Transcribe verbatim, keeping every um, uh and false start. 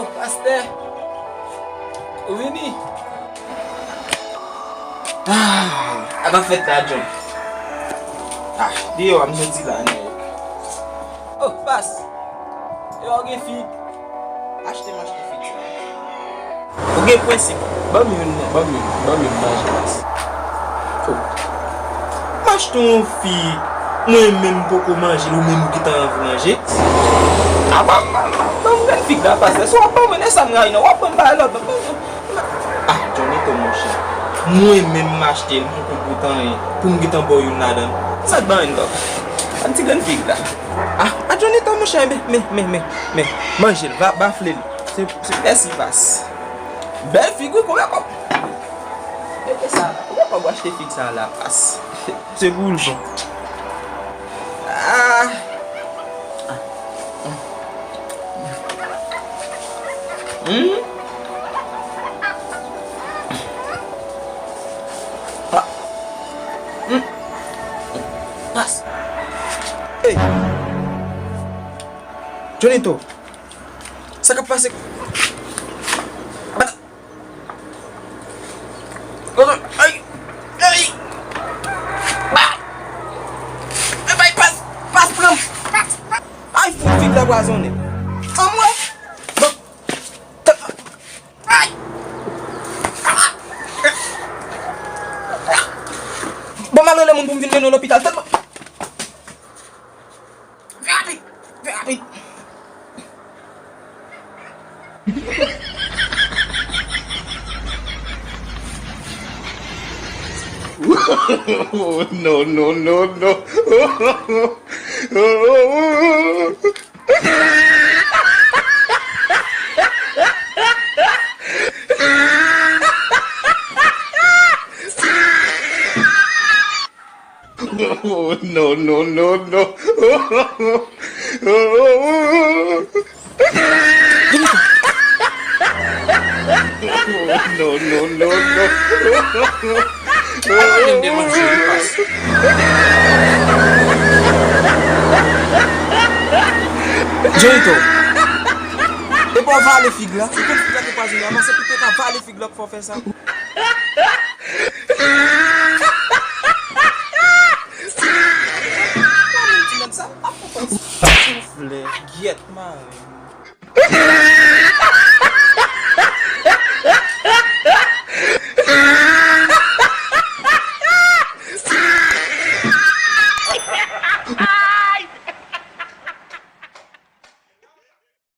Pastè, ou vini? Ah, apa fèt la, John? Ah, deyò a, m soti la, nèg. Oh, pas. Deyò gen fig. Achte m, achte fig sa. Ou gen prensip. Ban m youn, non. Ban m youn. Ban m youn manje, pas. Oh. M achte yon fig. Mwen menm m poko manje l, ou menm ou gentan anvi manje. Ah, ban, ban, ban, ban m grenn fig la, pastè. Si w ap ban mwen, e sa m rayi, non. W ap ban m bagay lòt, ban, ban, ban. Ah, Johnny to, monchè. Mwen menm m achte l, m poko goute anyen. Pou m gentan ba w youn ladan l. Sa k ban anyen, bab? Ban m ti grenn fig la. Ah, ah, Johnny to, monchè, men, men, men, men, men. Manje l, va, bafle l. Se, se, mèsi, pas. Bèl fig, wi, konbyen kòb? Mete sa la. Konbyen kòb w achte fig sa la, pas? Se pou l bon. Ah. Hmm? Ah. Hmm. Pas. Hey. Johnny to. Sa k ap pase? Ay! Ay! Ba! Ay, bay, pas! Pas, pran! Pas! Pas! Ay, fout, fig la pwazonnen! Anmwe! Bon! Ay! Bon, m al rele moun pou m vin mennen w lopital. Tèlman Fè rapid! Fè rapid! Oh, no, no, no, no. Oh, no, no, no, no. Oh, no, no, no, no. Ala vin de manje, wi, pas. Johnny to. E pa w vale fig la? Se konn fig la te pwazonnen, avan se pou te ka vale fig la pou fè w fè sa. Soufle, gyèt mare.